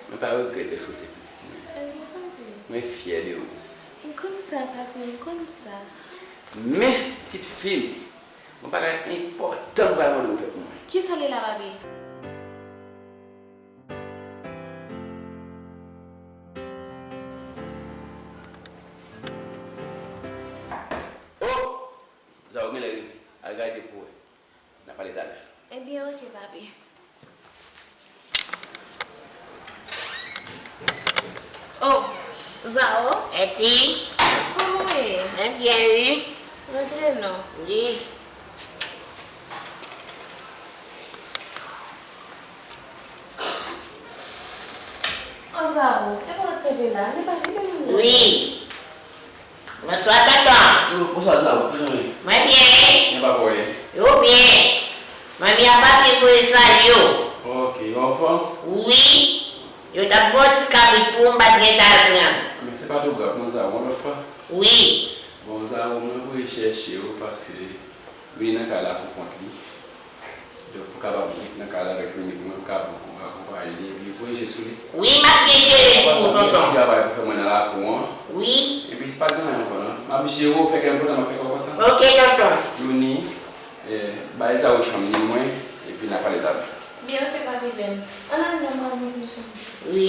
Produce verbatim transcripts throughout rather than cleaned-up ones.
Mwen pa regrèt dèske w se pitit mwen. Ebyen, papi. Mwen fyè de ou. M konn sa, papi, m konn sa. Men, pitit fi m, yon bagay enpòtan m pral mande w fè pou mwen. Kisa l ye la, papi? Oh! Zao genlè rive. Al gade pou w wè. N a pale talè. Ebyen, oke, papi. Oh, Zao. Eti. Kòman w ye? Mwen byen, wi. Rantre non. Wi. Oh, Zao, e pa w t kenbe la, li pa vin menm non. Wi. Bonswa, tonton. Yo, bonswa, Zao. Kòman w ye? Mwen byen. Byen, papa, w ye? Yo byen. Manmi ak papi voye salye w. Ok, yo anfòm? Wi. Yo t ap voye ti kabrit pou w, m pa t gen tan al pran. Men se pa twò grav non, Zao, yon lòt fwa. Wi. Bon, Zao, mwen voye chèche w paske Wi, nan kay la pou kont li. Donk, pou kapab ret nan kay la avèk Rini pou mwen, pou kapab akonpaye li, epi voye je sou li. Wi, m ap byen jere l pou ou, tonton. An pasan, gen yon ti travay pou fè mwen nan lakou an. Wi. Epi, pa gen anyen ankò, non. M ap jere w, fè kè m kontan, m ap fè kè w kontan. Ok, tonton. Rini, eh, bay Zao chanm li mwen, epi n a pale talè. Byen, ok, papi Ben. Ann al non, m ap montre w chanm. Wi.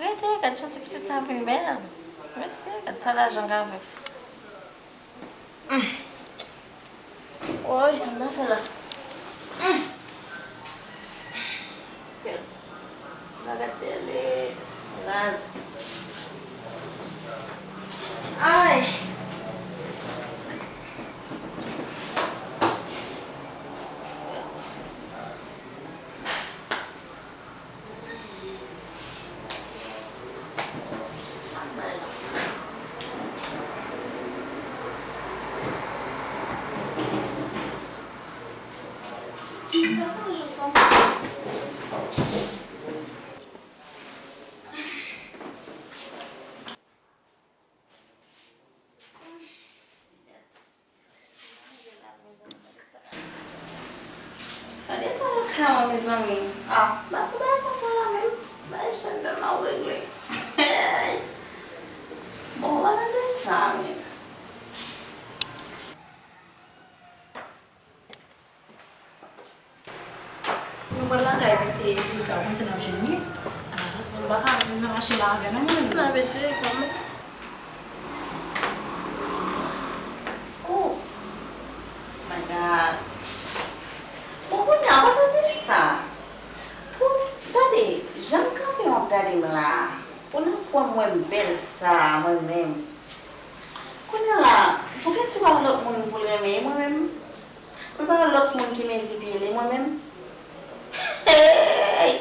Rete, gad jan ti pitit sa vin bèl. Mesye, gad sa lajan ka fè. Hum. Woy, sa m ta fè la? Hum. Gad, gad tèlè raz. Ay! Gade tan lakay mwen, mezanmi. Ah, ba sou bagay konsa la menm. Bagay chat bèl la ou regle. Bon, w pa regle sa, men. Nou pral lakay, e, fi sa, ou konn si n ap jwenn li? Ah, nou pa ka vin nan mache la avè nou, menm. N ap eseye kanmenm. Oh my God. Bon, kounye a, w ap gade sa. Pou, gade, jan m kanpe, w ap gade m la. Pou nan pwen mwen bèl sa, mwen menm. Kounye a la, pou gen ti pa lòt moun pou l renmen, e mwen menm? Pou l pa lòt moun ki mezi pye li, mwen menm? Hey!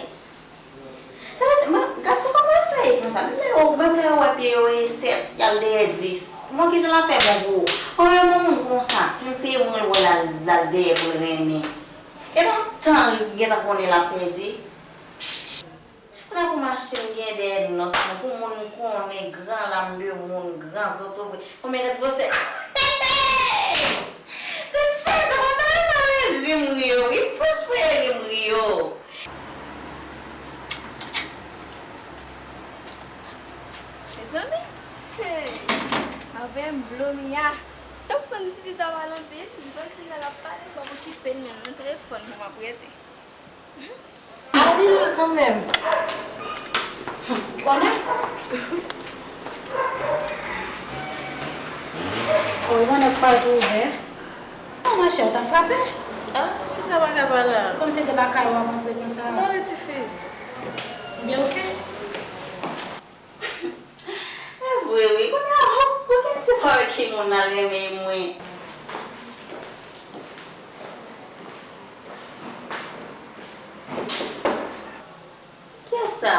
Sa vle di, mwen, gason pa pral fè e konsa. Menm lè yo, menm lè yo wè pye yo e sèt, y al dèyè dis. Bon, kijan l ap fè bon pou ou? Premye moun konsa, ki se mwen l wè l al, l al dèyè pou l renmen. E pa tan l gentan konnen l ap pèdi. Fò pou machin gen dèyè nòs mwen, pou moun m konnen, gran lam de moun, gran zotobre. Konbyen gad gwosè. Tèt chaje, mwen pa sa mwen ri m ri yo, wi, franchman e ri m ri yo. Mezanmi, hey, avè m blo Mia. Yo konn ti fi sa pale anpil, m konn ti fi sa k ap pale, m p ap okipe l, men nan telefòn pou m ap rete. Al li la kanmenm. Ou konnen? Oy, mwen nèk pa tou ouvè. Non, machè, ou ta frape. Ah, fi sa pa ka pale a. Se kòmsi se te lakay ou ap antre konsa. Pale, tifi. Byen, oke. E vre wi, kounye a, hop, pou ki ti pa wè ki moun nan renmen mwen. Kiyès sa?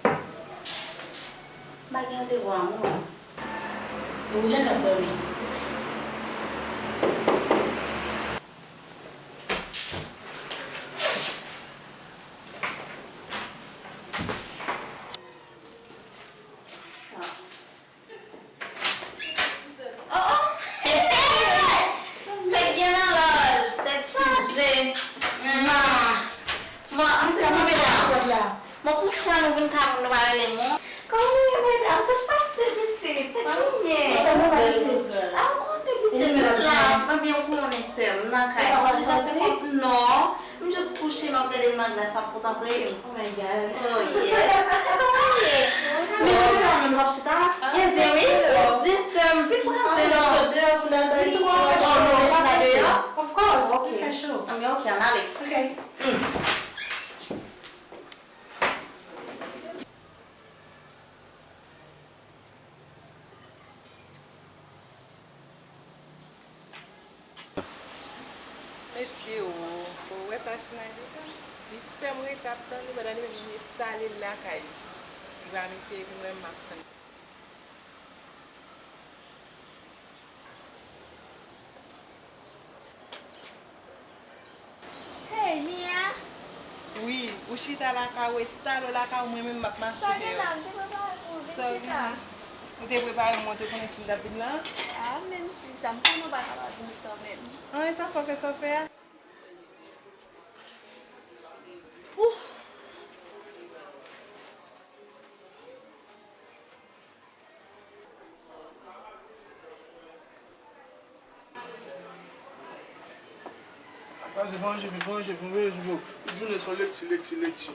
M pa gen randevou a moun. E ou Jeanne ap dòmi? Oh, oh! Sèk gen nan lòj, tèt chaje. Mwa, Bon, an ti moman, medam. Bon, pou sa nou vin ka moun nou pa rele moun. Kòman nou ye, medam? Sa k pase, pitit? Sa k genyen? Ah, m konnen, pitit, nou la. Mwen byen, ou konnen, sè m, nan kay. Ou pa pale soti? Non. M just kouche, m ap gade m nan glas, m ap kontanple m. Oh my God. Oh, yes. Kòman w ye? Men mwen chita menm, w ap chita? Gen zen, wi. Gen zen, sè m. Vin pran zen non. Vin pran zen, chita deyò. Of course. Ok. Li fè cho. Ah, men ok, ann ale. Ok. Mesye o, ou wè sa Chinay te fè? Li fè m rete ap tann li pandan li menm li enstale l lakay li. Li pa mete vin wè m ap tann. Hey, Mia! Wi, ou chita lakay ou, estale w lakay ou, mwen menm m ap mache deyò. Sa gen la, m te prepare pou ou vin chita. Ou te prepare m, mwen te konnen si m t ap vin la? Ah, menm si sa, m konnen w pa kapab vini kanmenm. An, e sa fè w fè sa w fè a? Ouh! Pase, fè yon jefò, fè yon jefò, fè yon jefò. Tout jounen se lekti, lekti, lekti.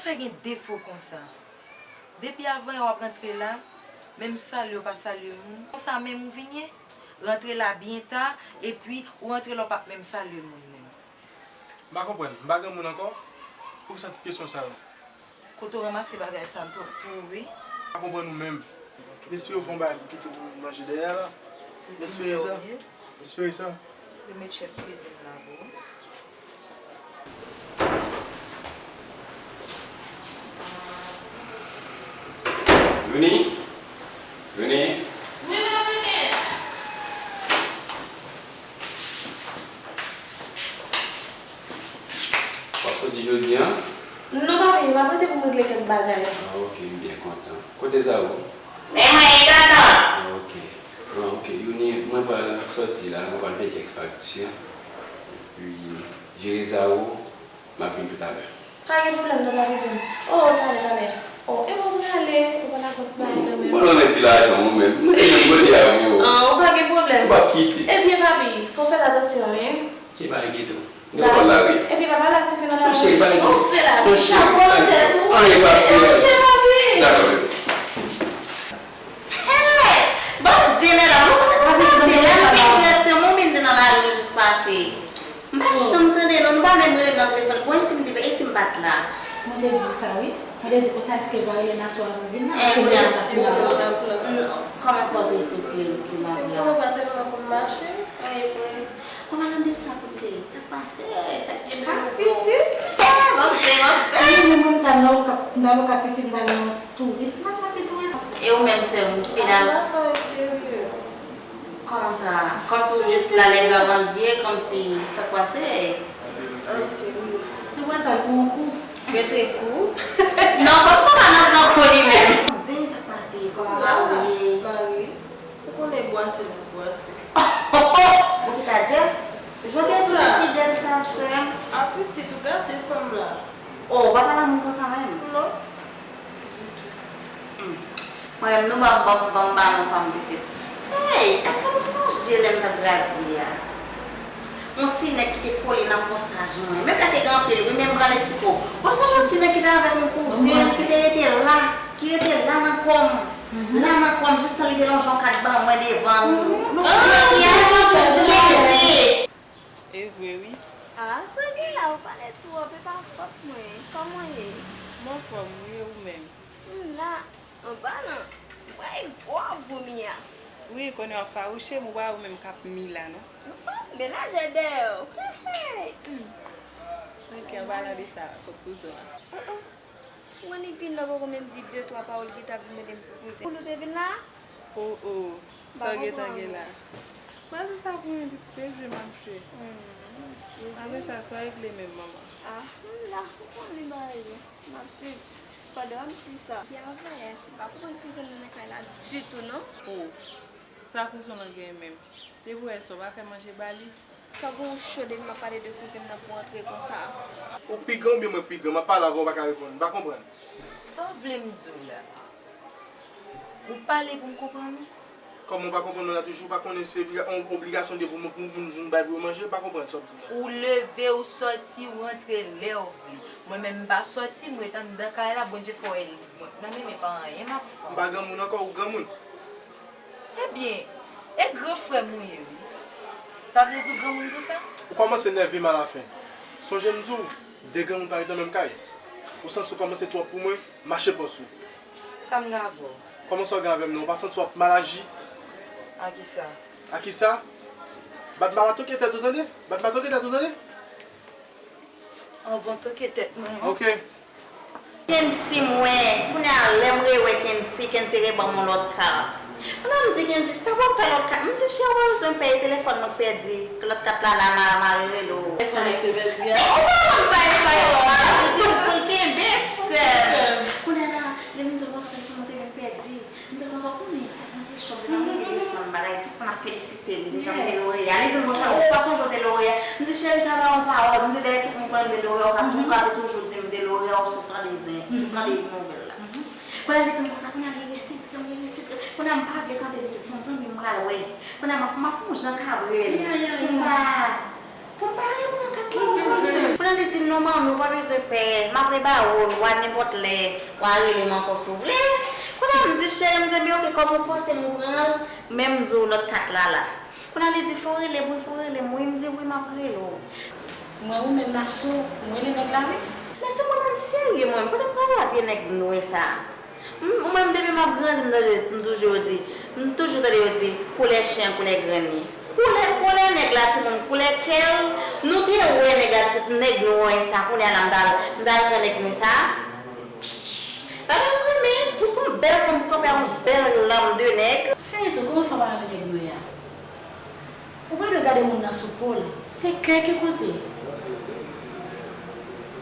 Sa gen defo konsa. Depi avan yè w ap rantre la, menm salye w pa salye moun. Konsa menm ou vin ye? Rantre la byen ta, epi ou rantre la w p ap menm salye moun menm. M pa konprann. M pa gen moun ankò? Poukisa tout kesyon sa yo? Kote w ranmase bagay sa m tou pou ou wi. M pa konprann ou menm. M espere w fè yon bagay pou kite pou manje dèyè la. M espere sa. M espere sa. Yo met chèf kwizin la pou ou. Vini. Vini. Wi, m ap vini. W ap soti jodi a? Non, papi, m ap rete pou m regle kèk bagay. Ah, ok, m byen kontan. Kote Zawo? Men mwen, e tata. Ah, ok. Ah, ok, Youni, mwen pral soti la, mwen pral peye kèk fakti. Epi, jere Zawo, m ap vin toutalè. Pa gen pwoblèm non, papi Youni. Oh, talè, talè. Oh, e mwen prale, ou pa lakòz bagay nan men. Mwen nan ti lajan, ou menm. Mwen te menm kote a pou ou. Ah, ou pa gen pwoblèm. Ou p ap kite. Ebyen, papi, fò w fè atansyon, wi. Cheri, pa enkyete w. M te pral lari. Epi papa la ti fi nan lari. Cheri, pa enkyete w. Chofle la, ti chapo nan tèt ou. Anyen pa fè. Ebyen, papi. Dakò, bebe. Hey! Ban m zen, medam, nou pa t ap santi lè nou gen direktè, mwen menm te nan lari, nou jis pase. M pa janm tande non, nou pa menm rele m nan telefòn. Bon, e si m te, e si m pa t la? Mwen te di sa wi. Mwen te di konsa, èske l pa rele nan swa pou vin la? Paske deja sa fini la. Kòman sa w te sou pye l ke m ap la? Paske m konnen w pa tèlman konn mache. Wi, vre. Kòman l ap de sa pou ti? Sa k pase? Sa k gen de nouvo? Pitit? Eh, ban m zen, ban m zen. Mwen menm, mwen, m t al nan Okap, m t al Okap pitit, m t al nan yon ti touris. M t al fè yon ti touris. E ou menm, sè m, ou kite la? M t al fè yon serye. Kòman sa? Kòmsi w jis la, lè bra pandye, kòmsi sa k pase? An, serye. Nou pran sa pou yon kou. Rete kou. Non, kòm sa pa nan gran kou li menm. Zen, sa k pase? Kòman ou ye? Mari. Ou konnen bwase nou bwase. Ou kite a Jeff? Jodi a se fidèl sa, sè m. A pitit ou gate sanm la. Oh, w pa pale a moun konsa menm. Non. Ditou. Hmm. Mwen menm, nou ban m, ban m, ban m ba nou fanm pitit. Hey, èske nou sonje lè m t ap gradye a? Yon ti nèg ki te kole nan kòsaj mwen. Menm lè te gen anpil, wi, men m pral eksplike w. Ou sonje yon ti nèg ki te avèk yon kouzen ki te rete la, ki rete la nan kò m. La nan kò m, jistan li te lonje yon kat ban mwen devan nou. Nou konnen kiyès? Kenzie. E vre, wi. Ah, sa gen la, ou pale twòp, e pa fòt mwen. Kòman w ye? M anfòm, wi, e ou menm? M la, anba lan. Mwen gwo gwo mi a. Wi, konnen w ap fawouche m, ou pa wè ou menm k ap mi la, non? Ou pa menajè dèyè w. Hey, hey. Ok, anba lan de sa, kot kouzen an? Mwen li vin nan poko menm di de twa pawòl ki ta vin mande m pou kouzen. Pou nou te vin la? Oh, oh. Sa w gentan gen la? Mwen se sa pou mwen pitit e jwe m ap jwe. Apre sa, sa w regle menm, manman? Ah, m la, ou konn li mare. M ap swiv. Pandan w ap di sa. Byen avè, m pa konprann kouzen nan nan kay la ditou, non. Oh, sa kouzen w lan genyen menm? Depi w wè sa, w pa fè manje ba li? Sa gen w cho depi m ap pale de kouzin m nan pou w antre konsa. Ou pi gran oubyen mwen pi gran? M ap pale avè w, ou pa ka reponn. M pa konprann. Sa w vle m di w la? Ou pale pou m konprann ou? Kòman w pa konprann mwen la toujou? Ou pa konnen se obliga-, on obligasyon de pou mwen, pou moun, moun bay pou yo manje? M pa konprann sa w ap di m nan. Ou leve, ou sòti, ou rantre lè w vle. Mwen menm m pa sòti, m ret anndan kay la, Bondye fè w wè liv mwen nan men, men pa anyen m ap fè. M pa granmoun ankò, ou granmoun. Ebyen, e gran frè m ou ye, wi. Sa vle di w granmoun pou sa? Ou kòmanse nève m alafen. Sonje m di w, de granmoun pa ret nan menm kay. Ou santi w kòmanse twòp pou mwen, mache pòs ou. Sa m gen avè w? Kòman sa w gen avè m nan? Ou pa santi w ap mal aji? A kisa? A kisa? Bat m pa toke tèt ou tande? Bat m pa toke tèt ou tande? Anvan toke tèt mwen. Ok. Kency mwen, kounye a lè m rewè Kency, Kency reban m yon lòt kat. Kounye a m di Kency, sa w ap fè lòt kat? M di, cheri, ou pa bezwen peye telefòn nou k pèdi, lòt kat la, la, ma, mari rele w. Telefòn ou te pèdi a? Ou pa konn bay, bay, bay, li di pou l kenbe, sè. Kounye a la, lè m di l konsa, telefòn nou te vin pèdi. M di l konsa, ou konnen, tèt mwen te cho, m te nan monte desann, bagay, tout moun ap felisite m, deja m te loreya. Li di m konsa, ou pa sonje w te loreya? M di, cheri, sa pa yon pawòl. M di, dèyè tout moun konnen m te loreya, ou pa, ou pa te toujou di m m te loreya, ou sot tande zen, ou sot tande nouvèl la. Kounye a li di m konsa, kounye a li resi, li resi, kounye a m pa vle kanpe pitit, se yon zanmi m pral wè. Kounye a m ap, m ap yon jan kabre l, pou m pa Pou m pa repran kat la ankò, sè. Kounye a li di m, non, manmi, ou pa bezwen pè, m ap rebare w, w a nenpòt lè, w a rele m ankò si w vle. Kounye a m di, cheri, m di, ebyen, oke, kòm ou fòse m, ou pran l, men m di w lòt kat la la. Kounye a li di, fò w rele m, wi, fò w rele m, wi, m di, wi, m ap rele w. Mwen, ou menm, Nassou, m rele nèg la, wi. Men timoun nan serye, mwen, kote m pral la vye nèg nwè sa a? M, mwen, depi m ap grandi, m tande, m toujou yo di, m toujou tande yo di, koulè chen, koulè grenn li. Koulè, koulè nèg la, timoun, koulè kè l, nou te wè nèg la, ti nèg nou wè sa, kounye a la, m t al, m t al pran nèg nou sa. Bagay mwen renmen, pou se yon bèl fanm, pou kanpe a yon bèl lanm de nèg. Fè eto, kòman fanm ap renmen nèg nou a? Ou pa dwe gade moun nan sou po l. Se kè ki konte.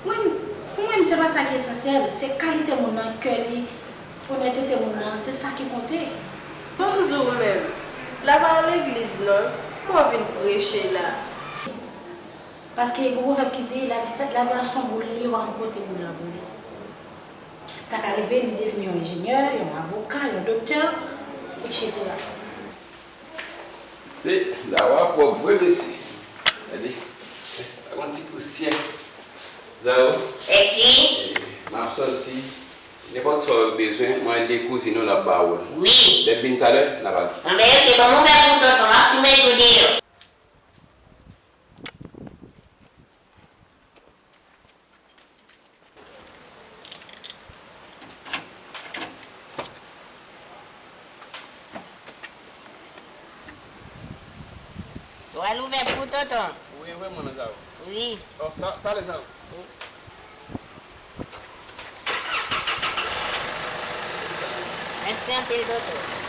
Mwen, pou mwen, se pa sa ki esansyèl. Se kalite moun nan, kè li, onètete moun nan, se sa ki konte. Ban m di w menm, la pa yon legliz non, mwen vin preche la. Paske gen pwovèb ki di, lavi, lavi a se yon boul, li pa konn kote boul la boule. Sa ka rive, li devni yon enjenyè, yon avoka, yon doktè, etsetera. Se, dawa pwòp vre, mesye. Gade, ak yon ti pousyè. Zaro. Eti. M ap sòti. Nenpòt sa w bezwen, mwen de kouzin ou l ap ba ou l. Wi. Lè m vin talè, n ap ale. Anben, oke, ban m ouvè pou tonton, m ap touve tou deyò. Ou al ouvè pou tonton. Ou gen vrèman nan sa yo? Wi. Oh, ta, talè sa yo. Wi. Mèsi anpil, doktè.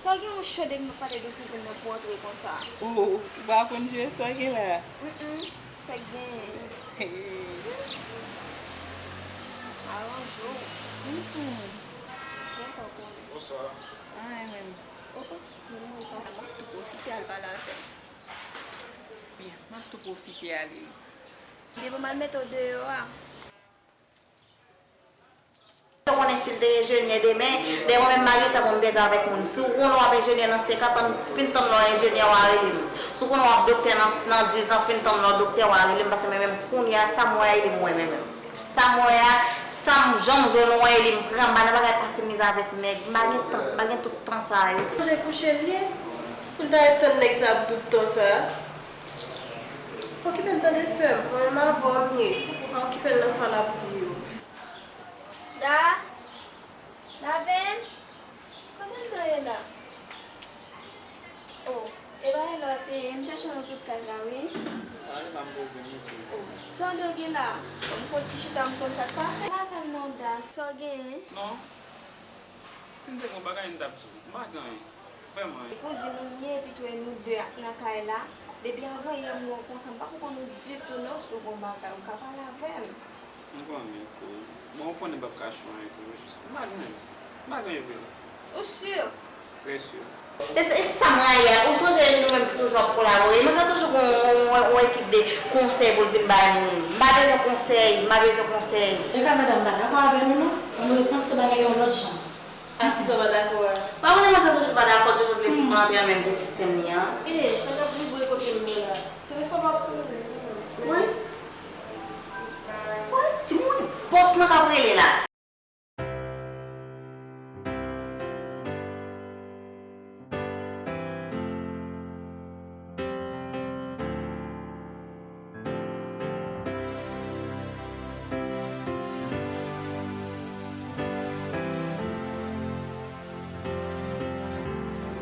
Sa w gen yon cho depi m ap pale de kouzin nan pou w antre konsa? O, ou pa konn jwe sa w gen la? Mm, mm, sa k genyen? Aranje w. Mm, mm. Gentan konnen. Bonswa. Anyen menm. Oho, men mwen pa, m ap tou pwofite al pale avè l. Byen, m ap tou pwofite ale. Byen, bon, m al mete w deyò a. Ou konnen si l te enjenyè demen, dèyè mwen menm m pa gen tan pou m pèdi avèk moun. Si w konnen w ap enjenyè nan senkant an, fin tann lè w enjenyè w a rele m. Si w konnen w ap doktè nan, nan diz an, fin tann lè w doktè w a rele m, paske mwen menm kounye a sa m wè a li mwen menm. Sa m wè a, sa m, jan m jwenn ou an, e li m pran, m pa nan bagay pase mizè avèk nèg, m pa gen tan, m pa gen tout tan sa yo. Manje kouche l ye, pou l ta ret tann nèg sa ap tout tan sa. Okipe l tande sè m, mwen menm avè w m ye, pa okipe l nan sa l ap di yo. Da, Da Vens, kote m nan ye la? O, e pa la w te ye, m chèche w nan tout kay la wi. La m poze m, m poze. Sa w gen la? Ban m fè yon ti chita, m konn sa k pase. Pale avè m non, Da, sa w genyen? Non. Si m te gen yon bagay, m t ap di w. M pa gen anyen. Vrèman. E kouzin ou m ye, epi tou e nou de ak nan kay la. Depi avan yè m wè w konsa, m pa konprann ou ditou non, si w gen yon bagay, ou ka pale avè m. M konnen, kouz. Bon, ou konnen m p ap kache w anyen tou, jis. M pa gen anyen. M pa gen anyen vre. Ou si? Trè si. E, e sa m rayi a, ou sonje nou menm ki toujou ap kolabore. Mwen sa toujou gen yon, yon, yon ekip de konsèy pou l vin bay moun. M pa bezwen konsèy, m pa bezwen konsèy. E ka madanm pa dakò avè nou non. Fò nou repanse bagay yo yon lòt jan. A kisa w pa dakò a? Pa konnen mwen sa toujou pa dakò, toujou vle tout moun antre nan menm vye sistèm li an. E, sa k ap vibre kote m ye la? Telefòn w ap sone. Wi. Wi, timoun, bòs mwen k ap rele la.